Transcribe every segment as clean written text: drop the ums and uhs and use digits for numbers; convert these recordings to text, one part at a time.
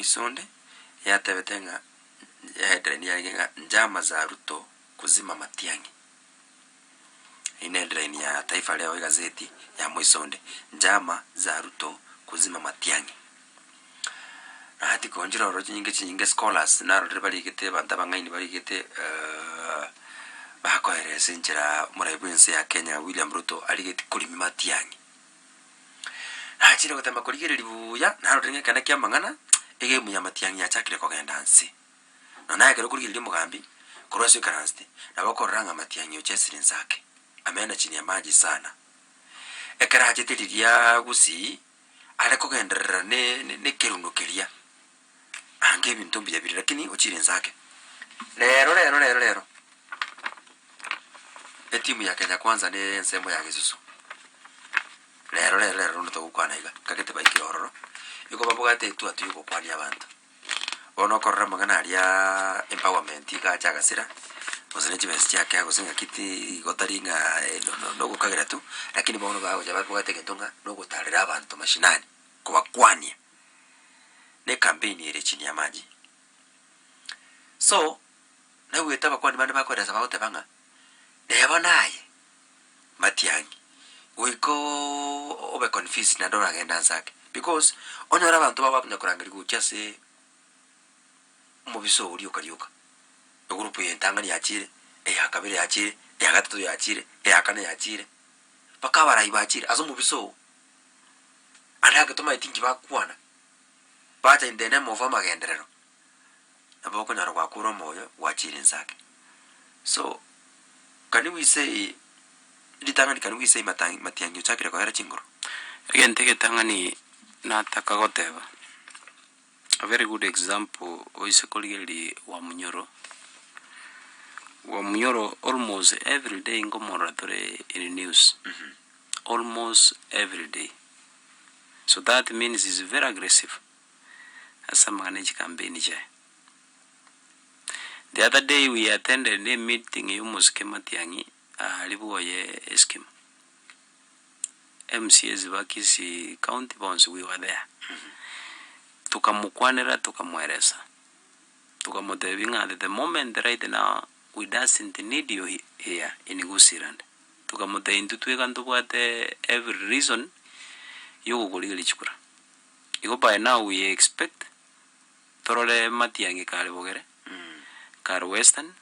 Isonde yatebete ng'a headline yarenge ng'a Njama za Ruto kuzima Matiang'i. Eyio ne headline ya Taifa Leo egazeti ya Moisonde, Njama za Ruto kuzima Matiang'i. Nahati konchire ororo chinyinge chinyinge scholars narorire barigete abanto abang'aini barigete bakoeresa enchera omorai bwa ense ya Kenya William Ruto arigeti korimi Matiang'i. Nachire gotema korigereria buya, narorire ng'a ekende ki'amang'ana, egemu y'amatiang'i yachakire kogenda nse. Nonya naye ekero okorigereria omogambi, korwa ase oikaransete, nabo okorora ng'a amatiang'i ochesire nse ake, ameenda chini ya maji sana. Ekero achete riria gusii, are kogenderera ne ne ekerundo keria, anga ebinto mbuya bire lakini ochire nse ake. Rero rero rero rero, etimu ya Kenya Kwanza nere ensemo ya Gesusu, rero rero rero rende togokwana iga, nkagete baikire ororo, igo babwate etuatu ya ogokwania abanto. Bono okorora amang'ana ariaaa empowerment iga acha agasira, gose ne chibesa chiakea gose ng'aki ti igo tari ng'a nogokagera tu, lakini bono bagocha babwate egento ng'a nogotarera abanto mashinani, kobakwania, na ecampaign ere chini ya maji. So, naigwete abakuani bande bakoeresa bagoteba ng'a, neba naye matiang'i, goika obe confused naende oragende anse ake, because onyore abanto bao bakonya korangeria gochia ase omobisa oo rioka rioka, egroup eye entang'ani yachire, eya kabere yachire, eya gatato yachire, eya kane yachire, mpaka abarai bachire ase omobisa oo. Ande ake tomaeti nki bakwana, bacha in the name of amagenderero, nabo okonyora gwakure omoyo gwachire inse ake. So, can we say ritang'ani can we say matang matiang'i ochakire koera chinguru? Egento egetang'ani nataka goteba, a very good example oise korigereria Wamunyoro, Wamunyoro almost everyday nkomorora tore in news, almost everyday, so that means he's very aggressive ase amang'ana ya chikampeni chiaye. The other day we attended a meeting ya omosike Matiang'i aria bwoye eskimo, MCAs ba Kisii county bonsi we were there, tokamokwanera tokamweresa, tokamotebia ng'a at the moment right now we doesn't need you here in Gusii land, tokamotebia intwe tweka ntobwate every reason ya ogokorigereria chikura. Igo by now we expect torore Matiang'i kare Bogere, kare Western,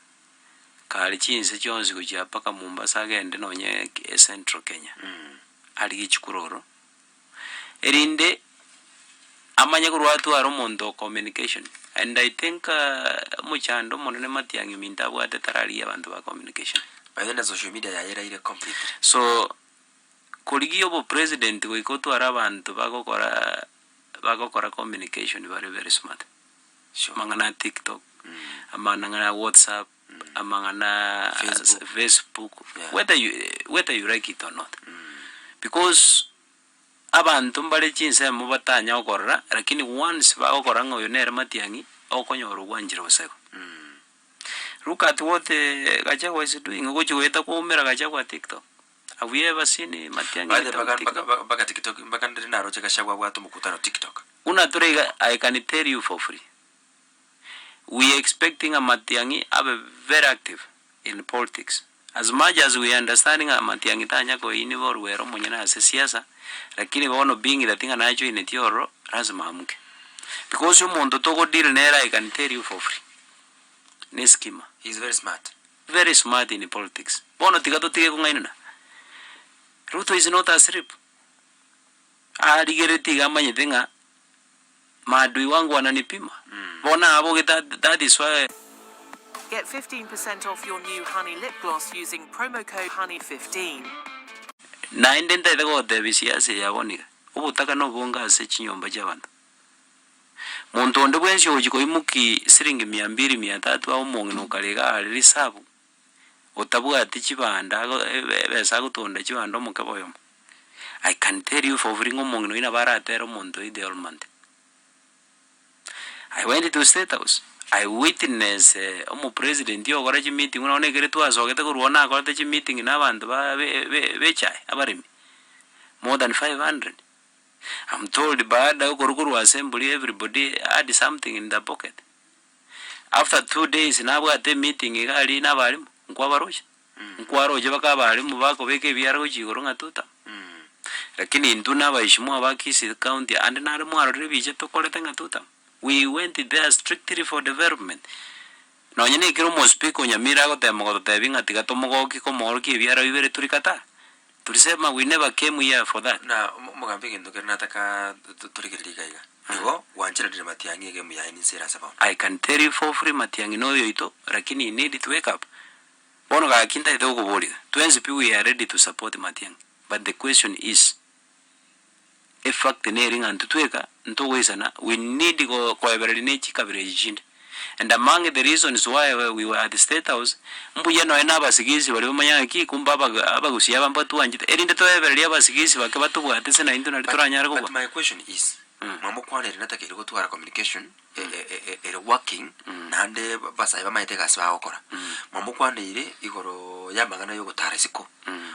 kare chinse chionsi gochia mpaka Mombasa agende nonye Central Kenya, arigie chikura oro, erinde amanye korwa atware omonto o communication and I think omochando omonene Matiang'i ominto abwate tararigia abanto ba communication. By the way na social media yaye eraire completely. So, korigia obopresident goika otware abanto bagokora bagokora communication bare very smart. Sure. Amang'ana a tiktok, amang'ana a whatsapp, amang'ana a Facebook. facebook, Yeah. whether you whether you like it or not. Because abanto mbare chinsemo batanya gokorora lakini once bagokora ng'a oyo nere Matiang'i, okonyora ogwanchire bosa igo. Look at what Gachagua is doing, ogochi goeta kwaumera Gachagua tiktok. Have you ever seen Matiang'i By the without mpaka TikTok? mpaka mpaka tiktok mpaka ndire naroche Gachagua abwate omokutano tiktok. Buna tore iga I can tell you for free we expecting ng'a Matiang'i abe very active in politics as much as we understand ng'a Matiang'i tanya koiniba orwere omonyene ase siasa lakini bono being that ng'a najoinetie ororo lazima amuke because omonto togo deal nere I can tell you for free ne schema. He is very smart. Very smart in politics. Bono tiga totige kong'ainana. Ruto is not asleep. Arigeretie iga amanyete ng'a maadui wangu wananipima. Bono abogete that, that is why. Get 15% off your new Honey lip gloss using promo code HONEY15. Naende ntaete gogotebia siasa eye ya bono iga, obotaka nobonge ase chinyomba chi'abanto. Monto onde bwensi ogochia koimokia siringi mia mbiri mia tatu abe omong'ina okare iga are risabu, otabwati chibanda ago ebesa agotonda chibanda omokebe oyomo, I can tell you for free ng'a omong'ina oyio nabo aratere omonto oyo the whole month. I went to state house, I witness omopresident ogokora chimeeting buna bono ekere twasogete korwa oo nakorete chimeeting na abanto ba be be echae abaremi, more than 500. I'm told baada ya okorwa korwa assembly everybody had something in their pocket. After 2 days nabwate emeeting iga aria na abalimu, nkwabaroche, nkwaroche mpaka abalimu bakobeka ebiara gochia igoro ng'a tutam. Lakini intwe na abaheshimiwa ba Kisii county ande nare mwarorire ebicha tokorete ng'a tutam. We went there strictly for development. Nonye na ekero omospeaker o Nyamira agotema gototebia ng'a tiga tomogokie komoorokia ebiara bibere torikataa, tulisema we never came here for that. Na omogambi egento kere nataka torigererie iga iga, igo gwancheranire Matiang'i egemu yaye ninse ere ase bono. I can tell you for free Matiang'i noyo oito lakini he need to wake up. Bono gaki ntagete gokoboria, twensi pi we are ready to support Matiang'i but the question is, efact neri ng'a intwe tweka ntogoisana we need go koebereria ne chikabira echi chinde. And among the reasons why we were at state house, mbuya nonya na abasigisi baria bamanye ng'a ki kumbe abaga abagusia aba mbatwanchete, erinde toebererie abasigisi bake batobwate ase naintwe nari But, toranyare but kobua. my question is, mwamokwaneire natakeire gotwara communication ere working naende basae bamaete egasi bagokora. Mwamokwaneire igoro y'amang'ana y'ogotara isiko.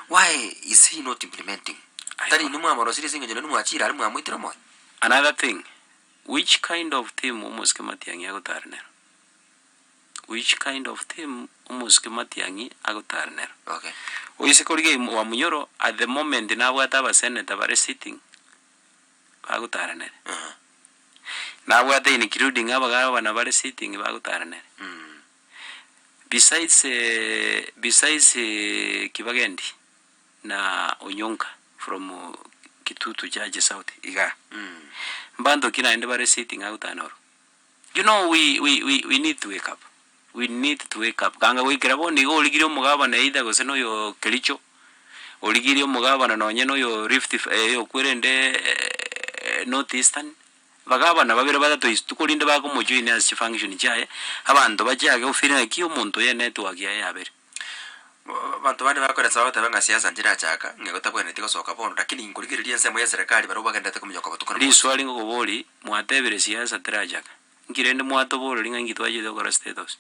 Why is he not implementing? Tari inwe mwamorosirie ase eng'encho naende mwachire aria mwamoitire omoyo. Another thing, which kind of team omosike Matiang'i agotara nero? Which kind of team omosike Matiang'i agotara nero? Okay. Oise korigia Wamunyoro at the moment nabwate abasenator bare sitting bagotara nere. Nabwate including abagavana bare sitting bagotara nere. Besides besides Kibagendi na Onyonka from Kitutu Chache South igaa, mbanto ki naende bare sitting agotara noro? You know we we we we need to wake up, we need to wake up. Kanga goikera bono iga origirie omogabana either gose na oyo Kericho, origirie omogabana nonye na oyo Rift oyokwerende North Eastern, bagabana babere batato isiko rinde bakomojoin ase chifunction chiaye, abanto bachake gofeel ng'aki omonto oyo enetwork yaye yabere. Abanto bande bakoresa bagoteba ng'a siasa nchirachaka, ng'a igo tabwenereti gosoka bono, lakini nkorigereria ensemo ya eserekari barabwo bagendererete kominyoka botuko na mogaso. Riswali ngokoboria, mwatebire siasa terachaka, nki rende mwatoboreria ng'a inki twachete gokora state house?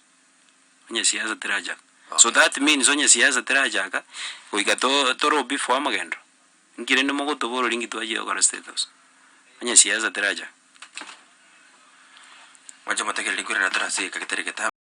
Onye siasa terachaka. So that means onye siasa terachaka, goika to torobi for amagenderero. Nki rende mogotoboreria inki twachete gokora state house? Onye siasa terachaka. Mwanche motegereri nkoirana tore ase egeka getari egetambe.